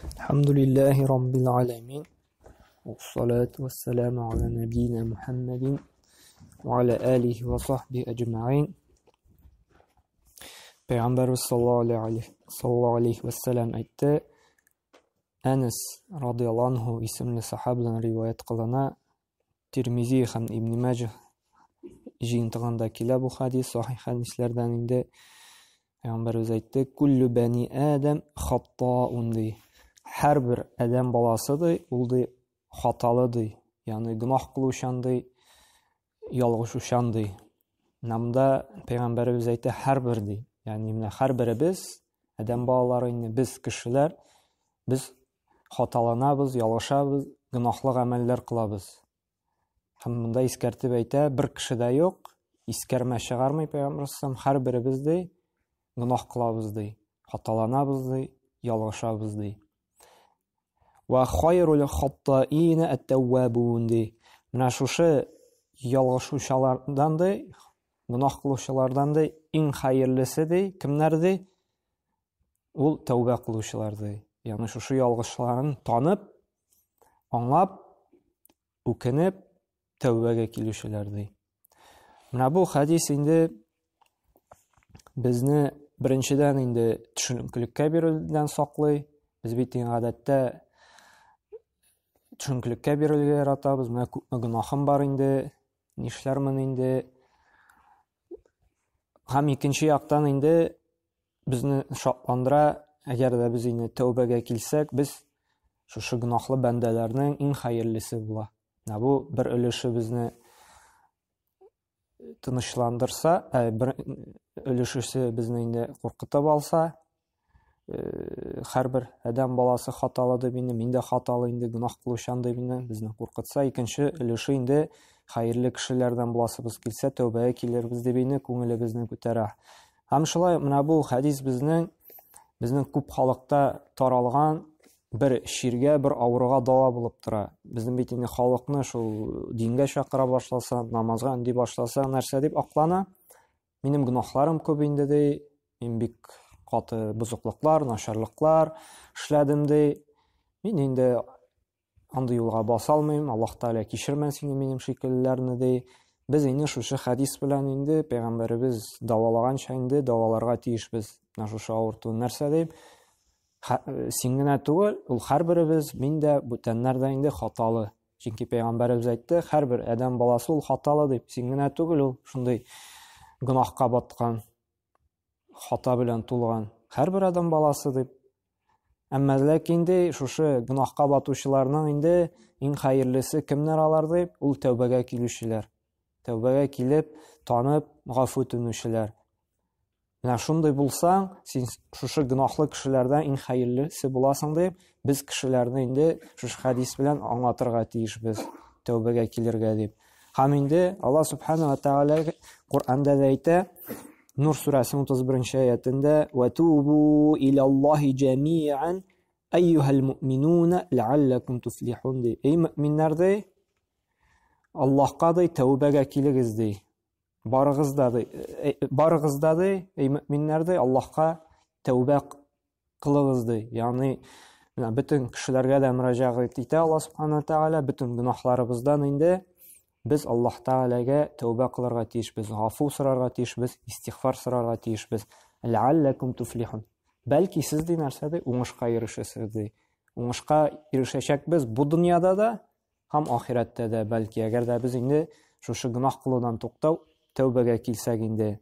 Alhamdulillahi Rabbil alamin. Wassalatu wassalamu ala nabiyyina Muhammadin wa ala alihi wa sahbihi ajma'in. Пәйгамбәрбез саллаллаһу алейхи ва саллям әйтте, Әнәс радиаллаһу анһу исемле сахабадан риваять кылына, Тирмизи һәм Ибн Маҗah җыентыгында килә бу хадис, сахих хадисләрдән инде. Пәйгамбәрбез әйтте, "Куллю бани Адам хаттаун" ди. Һәрбер адәм баласы ди, ул ди хаталы ди, ягъни гөнаһ кылучан ди, ялгышучан ди. Менә монда пәйгамбәребез әйтә һәрбер ди. Ягъни менә һәрберебез адәм балалары инде без кешеләр, без хаталанабыз, ялгышабыз, гөнаһлы гамәлләр кылабыз. Һәм монда искәртеп әйтә, бер кеше дә юк, искәрмә чыгармый пәйгамбәр саллаллаху һәрберебез ди, гөнаһ кылабыз ди, хаталанабыз ди, ялгышабыз ди. Ва хайрул хаттаина ат-таввабун ди. Менә шушы ялгышучылардан ди, гөнаһ кылучылардан ди, иң хәерлесе ди, кемнәр ди? Ул тәүбә кылучылар ди. Ягъни шушы ялгышларын танып, аңлап, үкенеп, тәүбәгә килүчеләр ди. Менә бу хадис инде безне беренчедән инде төшенкелеккә бирелүдән саклый. Без бит инде гадәттә төшенкелеккә бирелергә яратабыз. Менә күпме гөнаһым бар инде, нишләрмен инде. Һәм икенче яктан инде безне шатландыра, әгәр дә без инде тәүбәгә килсәк, без шушы гөнаһлы бәндәләрнең иң хәерлесе була. Менә бу бер өлеше безне тынычландырса, ә бер өлешесе безне инде куркытып алса, һәрбер адәм баласы хаталы дип инде, мин дә хаталы инде, гөнаһ кылучан дип инде безне куркытса, икенче өлеше инде хәерле кешеләрдән буласыбыз килсә, тәүбәгә килербез дип инде күңелебезне күтәрә. Һәм шулай менә бу хәдис безнең күп халыкта таралган бер чиргә, бер авыруга дава булып тора. Безнең бит инде халыкны шул дингә чакыра башласа, намазга өнди башласа, нәрсә дип аклана? Минем гөнаһларым күп инде ди, мин бик каты бозыклыклар, начарлыклар эшләдем ди. Мин инде андый юлга баса алмыйм, Аллаһ Тәгалә кичермәс инде минем шикеллеләрне ди. Без инде шушы хәдис белән инде пәйгамбәребез дәвалаганча инде дәваларга тиешбез. Менә шушы авырту нәрсә дип, син генә түгел, ул һәрберебез, мин дә, бүтәннәр дә инде хаталы. Чөнки пәйгамбәребез әйтте, һәрбер адәм баласы ул хаталы дип, син генә түгел, ул шундый гөнаһка баткан, хата белән тулган һәрбер адәм баласы дип. Әмма ләкин ди, шушы гөнаһка батучыларның инде иң хәерлесе кемнәр алар дип, ул тәүбәгә килүчеләр. Тәүбәгә килеп, танып, гафу үтенүчеләр. Менә шундый булсаң, син шушы гөнаһлы кешеләрдән иң хәерлесе буласың дип, без кешеләрне инде шушы хәдис белән аңлатырга тиешбез, тәүбәгә килергә дип. Һәм инде Аллаһ субхана ва тааля Коръәндә дә әйтә, Нур сүрәсенең 31 аятендә: "Ва тубу илаллаһи җәмиан әйюһәл муъминуна ләалләкум туфлихун" ди. Эй мөэминнәр ди, Аллаһка ди тәүбәгә килегез ди. Барыгыз да ди, барыгыз да ди, эй мөэминнәр ди, Аллаһка тәүбә кылыгыз ди. Ягъни менә бөтен кешеләргә дә мөрәҗәгать итә Аллаһ субхана тәгалә, бөтен гөнаһларыбыздан инде без Аллаһ Тәгаләгә тәүбә кылырга тиешбез, гафу сорарга тиешбез, истигъфар сорарга тиешбез. Ләалләкум туфлихун. Бәлки сез ди нәрсә ди, уңышка ирешәсез ди. Уңышка ирешәчәкбез бу дөньяда да һәм ахирәттә дә, бәлки, әгәр дә без инде шушы гөнаһ кылудан туктау, тәүбәгә килсәк инде.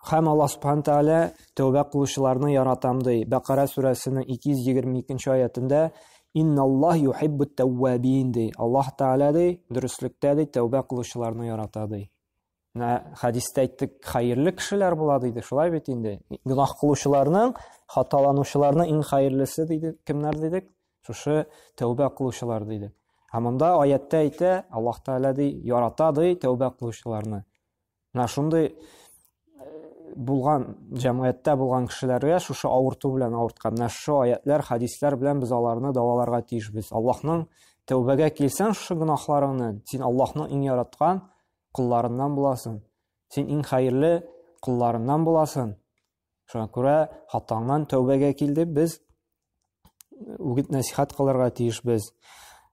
Һәм Аллаһ субхана тәгалә тәүбә кылучыларны яратам ди. Бәкара сүрәсенең 222 аятендә Инналлаһ юхиббут тәввабин ди. Аллаһ Тәгалә ди, дөреслектә ди, тәүбә кылучыларны ярата ди. Менә хәдистә әйттек, хәерле кешеләр була диде, шулай бит инде. Гөнаһ кылучыларның, хаталанучыларның иң хәерлесе диде, кемнәр дидек? Шушы тәүбә кылучылар диде. Ә монда аятта әйтә, Аллаһ Тәгалә ди, ярата ди тәүбә кылучыларны. Менә шундый булган җәмгыятьтә булган кешеләргә шушы авырту белән авырткан. Менә шушы аятлар, хадисләр белән без аларны дәваларга тиешбез. Аллаһның тәүбәгә килсәң шушы гөнаһларыңны, син Аллаһның иң яраткан колларыннан буласың. Син иң хәерле колларыннан буласың. Шуңа күрә хатаңнан тәүбәгә кил дип без үгет нәсихәт кылырга тиешбез.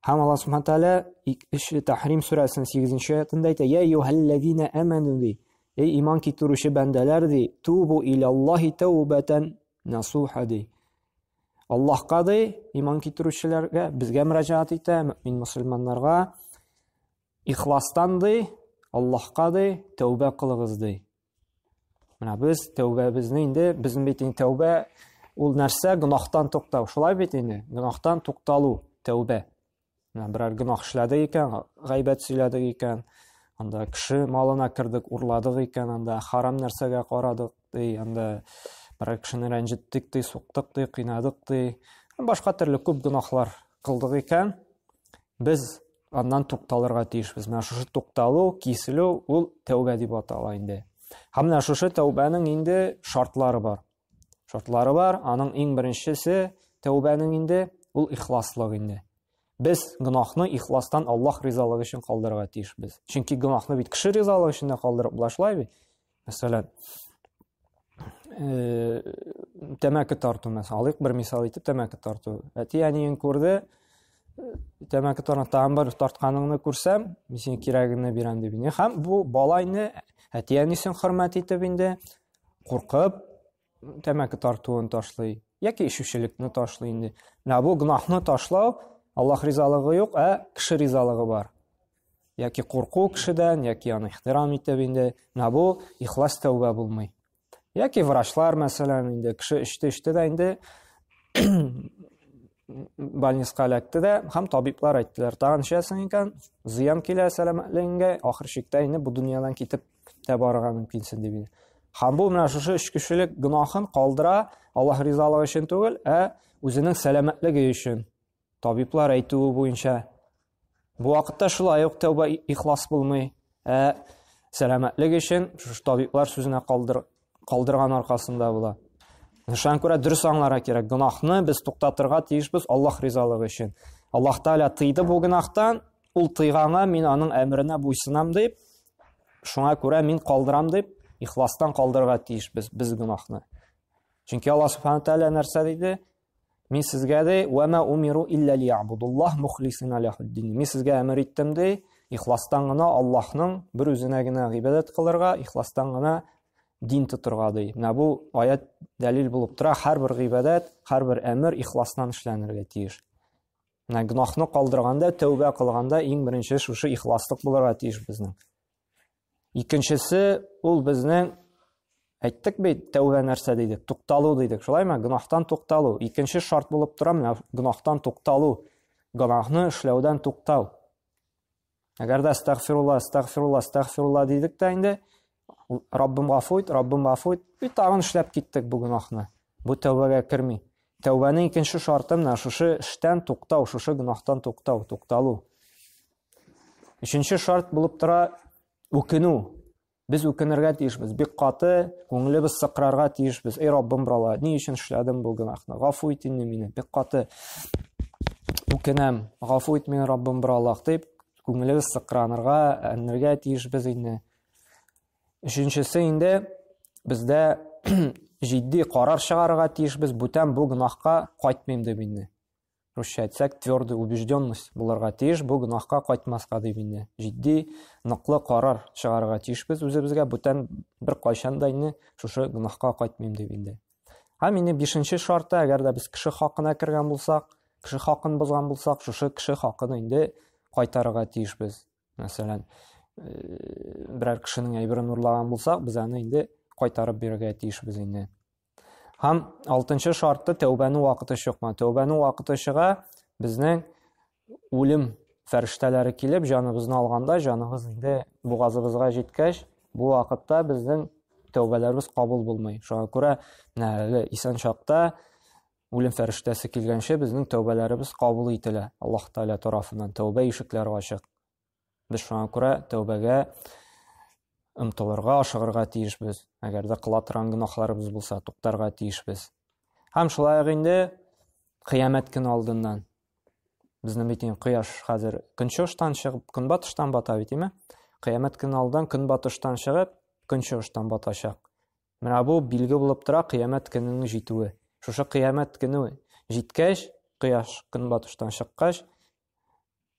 Һәм Аллаһ Субхану тәгалә Тәхрим сүрәсенең 8 аятында әйтә: "Я әйюһәлләзина аману" ди. Эй иман китерүче бәндәләр ди, "Тубу илаллаһи тәүбәтән насуха" ди. Аллаһка ди, иман китерүчеләргә, безгә мөрәҗәгать итә, мөмин мөселманнарга ихластан ди, Аллаһка ди, тәүбә кылыгыз ди. Менә без тәүбәбезне инде, безнең бит инде тәүбә ул нәрсә? Гөнаһтан туктау. Шулай бит инде, гөнаһтан тукталу, тәүбә. Менә берәр гөнаһ эшләдек икән, гайбәт сөйләдек икән, анда кеше малына кердек, урладык икән, анда харам нәрсәгә карадык, ди, анда берәр кешене рәнҗеттек, ди, суктык, ди, кыйнадык, ди. Башка төрле күп гөнаһлар кылдык икән, без аннан тукталырга тиешбез. Менә шушы тукталу, киселү ул тәүбә дип атала инде. Һәм менә шушы тәүбәнең инде шартлары бар. Шартлары бар. Аның иң беренчесе тәүбәнең инде ул ихласлык инде. Без гөнаһны ихластан Аллаһ ризалыгы өчен калдырырга тиешбез. Чөнки гөнаһны бит кеше ризалыгы өчен дә калдырып була, шулай бит? Мәсәлән, тәмәке тарту, мәсәлән, алыйк бер мисал итеп тәмәке тарту. Әти-әниең күрде, тәмәке тарту, тагын бер тартканыңны күрсәм, мин сиңа кирәгеңне бирәм дип инде. Һәм бу бала инде әти-әнисен хөрмәт итеп инде, куркып, тәмәке тартуын ташлый яки эчүчелекне ташлый инде. Менә бу гөнаһны ташлау Аллаһ ризалыгы юк, ә кеше ризалыгы бар. Яки курку кешедән, яки аны ихтирам итеп инде. Менә бу ихлас тәүбә булмый. Яки врачлар, мәсәлән, инде кеше эчте-эчте дә инде больницага эләкте дә, һәм табиблар әйттеләр, тагын эчәсең икән, зыян килә сәламәтлегеңгә, ахыр чиктә инде бу дөньядан китеп тә барырга мөмкинсең дип инде. Һәм бу менә шушы эчкечелек гөнаһын калдыра Аллаһ ризалыгы өчен түгел, ә үзенең сәламәтлеге өчен. Табиблар әйтүе буенча. Бу вакытта шулай ук тәүбә ихлас булмый, ә сәламәтлек өчен шушы табиблар сүзенә калдыр, калдырган аркасында була. Шуңа күрә дөрес аңларга кирәк. Гөнаһны без туктатырга тиешбез Аллаһ ризалыгы өчен. Аллаһ Тәгалә тыйды бу гөнаһтан, ул тыйганга мин аның әмеренә буйсынам дип, шуңа күрә мин калдырам дип, ихластан калдырырга тиешбез без гөнаһны. Чөнки Аллаһ Субхану тәгалә нәрсә диде? Мин сезгә ди, "Ва ма умиру илля лиябудуллаһ мухлисина лахуддин". Мин сезгә әмер иттем ди, ихластан гына Аллаһның бер үзенә генә гыйбадәт кылырга, ихластан гына дин тотырга ди. Менә бу аят дәлил булып тора, һәрбер гыйбадәт, һәрбер әмер ихластан эшләнергә тиеш. Менә гөнаһны калдырганда, тәүбә кылганда иң беренче шушы ихласлык булырга тиеш безнең. Икенчесе, ул безнең әйттек бит, тәүбә нәрсә дидек? Тукталу дидек. Шулаймы? Гөнаһтан тукталу. Икенче шарт булып тора менә гөнаһтан тукталу. Гөнаһны эшләүдән туктау. Әгәр дә астагфирулла, астагфирулла, астагфирулла дидек тә инде, Раббым гафу ит, Раббым гафу ит, и тагын эшләп киттек бу гөнаһны. Бу тәүбәгә керми. Тәүбәнең икенче шарты менә шушы эштән туктау, шушы гөнаһтан туктау, тукталу. Өченче шарт булып тора үкенү. Без үкенергә тиешбез. Бик каты күңелебез сыкрарга тиешбез. Эй, Раббым, брала, ни өчен эшләдем бу гөнаһны? Гафу ит инде мине. Бик каты үкенәм. Гафу ит мине, Раббым, бралах, дип күңелебез сыкранырга, әнергә тиешбез инде. Өченчесе инде бездә җитди карар чыгарырга тиешбез, бүтән бу гөнаһка кайтмыйм дип инде. Русча әйтсәк, твердая убежденность булырга тиеш, бу гөнаһка кайтмаска дип инде. Җитди, ныклы карар чыгарырга тиешбез үзебезгә, бүтән бер кайчан да инде шушы гөнаһка кайтмыйм дип инде. Һәм инде бишенче шарты, әгәр дә без кеше хакына кергән булсак, кеше хакын бозган булсак, шушы кеше хакын инде кайтарырга тиешбез. Мәсәлән, берәр кешенең әйберен урлаган булсак, без аны инде кайтарып бирергә тиешбез инде. Һәм алтынчы шарты тәүбәнең вакыты чыкма. Тәүбәнең вакыты чыга, безнең үлем фәрештәләре килеп җаныбызны алганда, җаныбыз инде бугазыбызга җиткәч, бу вакытта безнең тәүбәләребез кабул булмый. Шуңа күрә менә әле исән чакта үлем фәрештәсе килгәнче безнең тәүбәләребез кабул ителә. Аллаһ Тәгалә тарафыннан тәүбә ишекләре ачык. Без шуңа күрә тәүбәгә омтылырга, ашыгырга тиешбез. Әгәр дә кыла торган гөнаһларыбыз булса, туктарга тиешбез. Һәм шулай ук инде кыямәт көне алдыннан. Безнең бит инде кояш хәзер көнчыгыштан чыгып, көнбатыштан бата бит, име? Кыямәт көне алдан көнбатыштан чыгып, көнчыгыштан батачак. Менә бу билге булып тора кыямәт көненең җитүе. Шушы кыямәт көне җиткәч, Кояш көнбатыштан чыккач,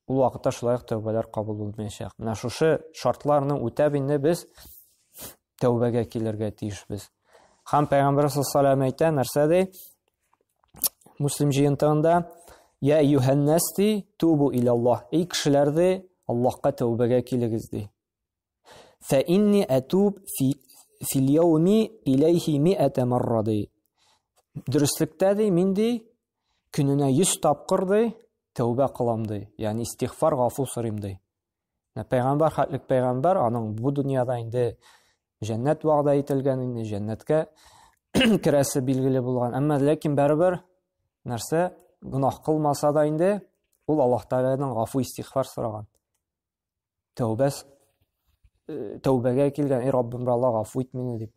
ул вакытта шулай ук тәүбәләр кабул булмаячак. Менә шушы шартларны үтәп инде без тәүбәгә килергә тиешбез. Һәм Пәйгамбәр саллаллаху алейһи әйтә, нәрсә ди? Муслим җыентыгында: "Я әйюһән-нас ди, тубу илаллаһ". Эй кешеләр ди, Аллаһка тәүбәгә килегез ди. Фә инни атуб фи фил яуми иләйһи ми'ата марра ди. Дөреслектә ди, мин ди, көненә 100 тапкыр ди, тәүбә кылам ди. Ягъни истигъфар, гафу сорыйм ди. Менә пәйгамбәр хәтлек пәйгамбәр, аның бу дөньяда инде җәннәт вәгъдә ителгән инде, җәннәткә керәсе билгеле булган. Әмма ләкин барыбер нәрсә гөнаһ кылмаса да инде ул Аллаһ Тәгаләдән гафу истигъфар сораган. Тәүбә тәүбәгә килгән, эй Раббым, Алла гафу ит мине дип.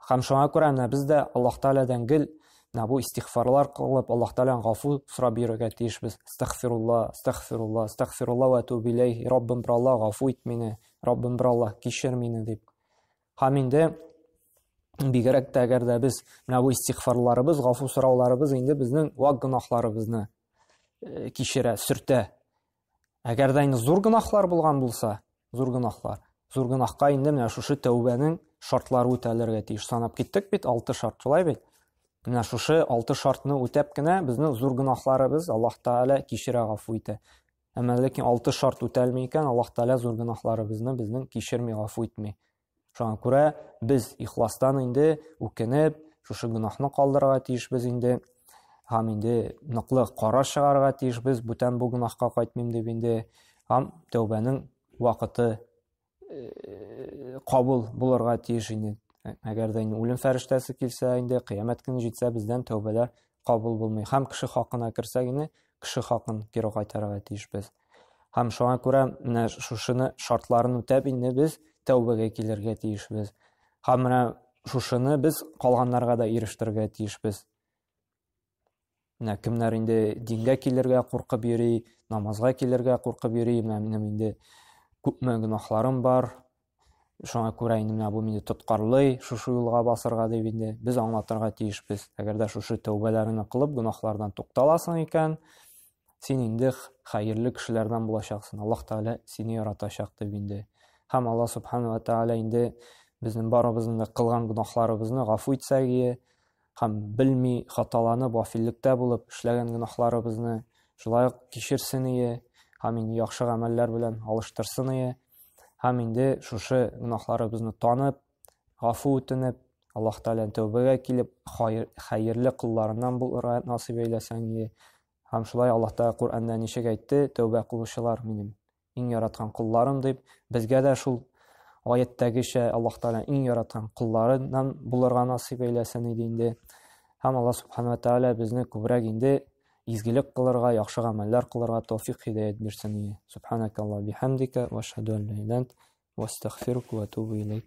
Һәм шуңа күрә менә без дә Аллаһ Тәгаләдән гел менә бу истигъфарлар кылып, Аллаһ Тәгаләдән гафу сорап йөрергә тиешбез. Астагфирулла, астагфирулла, астагфирулла ва атубу иләйһ. Раббым, Алла гафу ит мине, Раббым, Алла кичер мине дип. Һәм инде бигрәк тә әгәр дә без менә бу истигъфарларыбыз, гафу сорауларыбыз инде безнең вак гөнаһларыбызны кичерә, сөртә. Әгәр дә инде зур гөнаһлар булган булса, зур гөнаһлар, зур гөнаһка инде менә шушы тәүбәнең шартлары үтәлергә тиеш. Санап киттек бит, алты шарт, шулай бит? Менә шушы алты шартны үтәп кенә безнең зур гөнаһларыбыз Аллаһ Тәгалә кичерә, гафу итә. Әмма ләкин алты шарт үтәлми икән, Аллаһ Тәгалә зур гөнаһларыбызны безнең кичерми, гафу итми. Шуңа күрә без ихластан инде үкенеп, шушы гөнаһны калдырырга тиешбез инде. Һәм инде ныклы карар чыгарырга тиешбез, бүтән бу гөнаһка кайтмыйм дип инде. Һәм тәүбәнең вакыты кабул булырга тиеш инде. Әгәр дә инде үлем фәрештәсе килсә, инде кыямәт көне җитсә, бездән тәүбәләр кабул булмый. Һәм кеше хакына керсәк инде, кеше хакын кире кайтарырга тиешбез. Һәм шуңа күрә менә шушыны шартларын үтәп инде без тәүбәгә килергә тиешбез. Һәм менә шушыны без калганнарга да ирештерергә тиешбез. Менә кемнәр инде дингә килергә куркып йөри, намазга килергә куркып йөри, менә минем инде күпме гөнаһларым бар, шуңа күрә инде менә бу мине тоткарлый, шушы юлга басырга дип инде без аңлатырга тиешбез. Әгәр дә шушы тәүбәләреңне кылып гөнаһлардан тукталасың икән, син инде хәерле кешеләрдән булачаксың. Аллаһ Тәгалә сине яратачак дип инде. Һәм Аллаһ Субхану ва Тәгалә инде безнең барыбызның да кылган гөнаһларыбызны гафу итсә ие, һәм белми хаталанып, гафиллектә булып эшләгән гөнаһларыбызны шулай ук кичерсен ие, һәм инде яхшы гамәлләр белән алыштырсын ие. Һәм инде шушы гөнаһларыбызны танып, гафу үтенеп, Аллаһ Тәгаләдән тәүбәгә килеп, хәерле колларыннан булырга насыйп әйләсәң ие. Һәм шулай Аллаһ Тәгалә Коръәндә ничек әйтте, тәүбә кылучылар минем иң яраткан колларым дип, безгә дә шул аяттәгечә Аллаһ Тәгалә иң яраткан колларыннан булырга насыйп әйләсен иде инде. Һәм Аллаһ Субхану ва Тәгалә безне күбрәк инде изгелек кылырга, яхшы гамәлләр кылырга тәүфик һидаят бирсен иде. Субханакаллаһ бихамдика ва ашһаду ан ла иляха илля ант ва астагфирука ва атубу илейк.